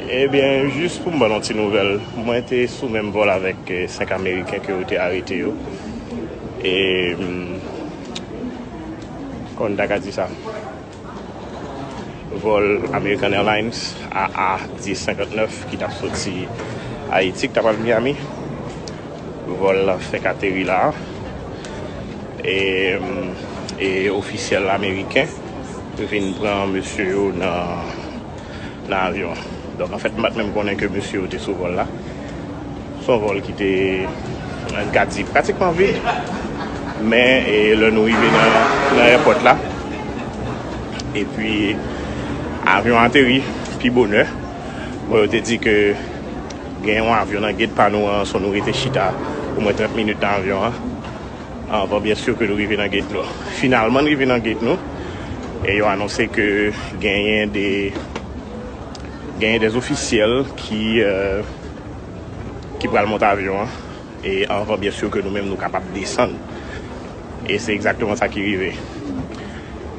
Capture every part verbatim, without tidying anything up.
Ebyen, jis pou m ban nou ti nouvèl, mwen te sou menm vòl avèk eh, senk Ameriken ke yo te arete yo. E, mm, kòman m ta ka di sa? Vòl American Airlines A A dix cinquante-neuf ki t ap soti Ayiti, ki t ap al Miami. Vòl la fèk ateri la. E, mm, e ofisyèl ameriken vin pran mesye yo nan, nan avyon an. Donk, anfèt, m pa t menm konnen ke mesye yo te sou vòl la. Se yon vòl ki te, n ka di, pratikman vid. Men, e, lè nou rive nan, nan èpòt la, epi avyon an ateri pi bonè. Bon, yo te di ke gen yon avyon nan gate pa nou an, so nou rete chita omwen trant minit nan avyon an. Anvan, byen si ke nou rive nan gate nou. Finalman, n rive nan gate nou. E yo anonse ke genyen de, genyen de ofisyèl ki, eh, ki pral monte avyon an. E anvan, byen si ke nou menm, nou kapab desann. E se egzakteman sa ki rive.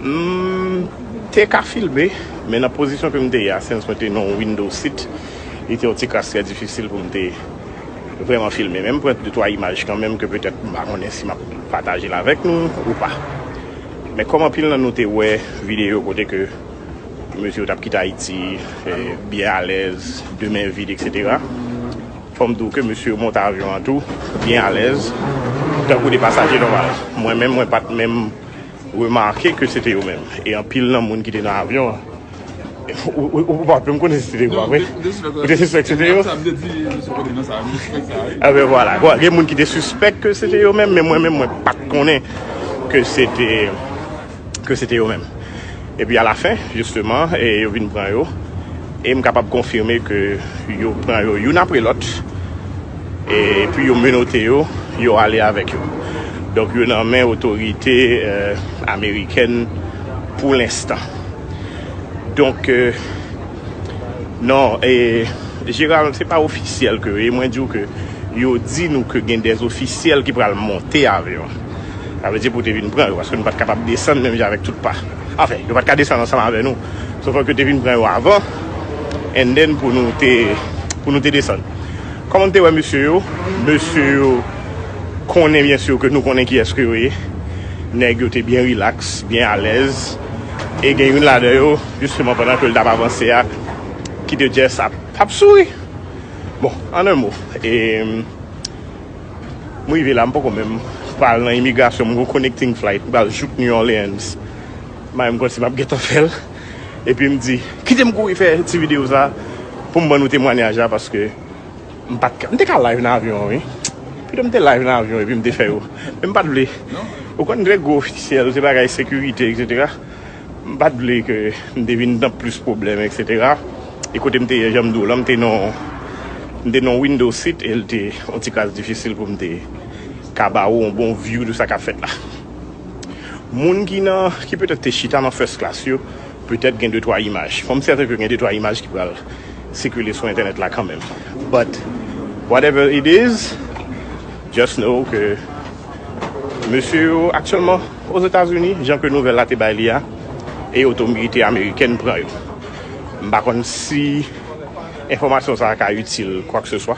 M te ka filme, men nan pozisyon ke m te ye a, since mwen te nan yon window seat, li te yon ti kras trè difisil pou m te vrèman filme. Men m pran de twa imaj kanmenm ke petèt m pa konnen si m ap pataje l avèk nou ou pa. Men kòm anpil nan nou te wè videyo kote ke mesye yo t ap kite Ayiti, eh, byen alèz, de men vid, etsetera. Fò m di w ke mesye yo monte avyon an tou, byen alèz, tankou de pasaje nòmal. Mwen menm, mwen pa t menm remake ke se te yo menm. E anpil nan moun ki te nan avyon an, ou, ou, ou, ou pa t menm konnen si se te yo, vre? Ou te sispèk se te yo? Sa m te di, mesye kote nan sa, m sispèk sa, wi. Enben, vwala. Gen moun ki te sispèk ke se te yo menm, men mwen menm, mwen pa t konnen ke se te, ke se te yo menm. Epi alafen, jisteman, e yo vin pran yo. E m kapab konfime ke yo pran yo youn apre lòt. Epi yo menote yo, yo ale avèk yo. Donk, yo nan men otorite, eh, amerikèn pou lenstan. Donk, eh, non, eh, Gérald, se pa ofisyèl ke yo ye. Mwen di w ke yo di nou ke gen de ofisyèl ki pral monte avyon. Sa vle di pou te vin pran yo, paske nou pa t kapab desann menm jan avèk tout pa. Anfen, yo pa t ka desann ansanm avè nou. Sofè ke te vin pran yo avan, and then pou nou te, pou nou te desann. Kòman n te wè mesye yo? Mesye yo konnen, byen si, ke nou konnen kiyès ke yo ye. Nèg yo te byen rilaks, byen alèz. E gen youn ladan yo, jisteman, pandan ke l t ap avanse a, ki te just ap, ap souri. Bon, an en mo, e, m rive la, m poko menm pral nan imigrasyon, m gon connecting flight, m pral jouk New Orleans. M konn si m ap gentan fè l. Epi m di, kite m kouri fè ti videyo sa pou m ban nou temwanyaj la, paske m pa t ka, m te ka live nan avyon an, wi. Pito m te live nan avyon epi m te fè yo. Men m pa t vle. Ou konn lè gwo ofisyèl, se bagay sekirite, etsetera. M pa t vle ke m te vin nan plis pwoblèm, etsetera. E kote m te ye, jan m di w lan, m te nan, m te nan window seat e l te yon ti kras difisil pou m te ka ba ou yon bon view de sa k ap fèt la. Moun ki nan, ki petèt te chita nan first class yo, petèt gen de twa imaj. Fò m sèten ke gen de twa imaj ki pral sikile sou entènèt la kanmenm. But whatever it is, just know ke mesye yo aktyèlman Ozetazini, jan ke nouvèl la te bay li a, e otorite amerikèn pran yo. M pa konn si enfòmasyon sa a ka itil kwa ke se swa.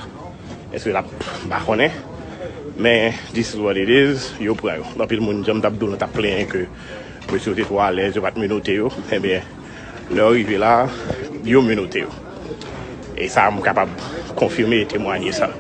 Èske l ap, m pa konnen. Men this is what it is, yo pran yo. Anpil moun, jan m t ap di w, t ap plenyen ke mesye yo te twò alèz, yo pa t menote yo. Ebyen, lè yo rive la, yo menote yo. E sa, m kapab konfime e temwanye sa.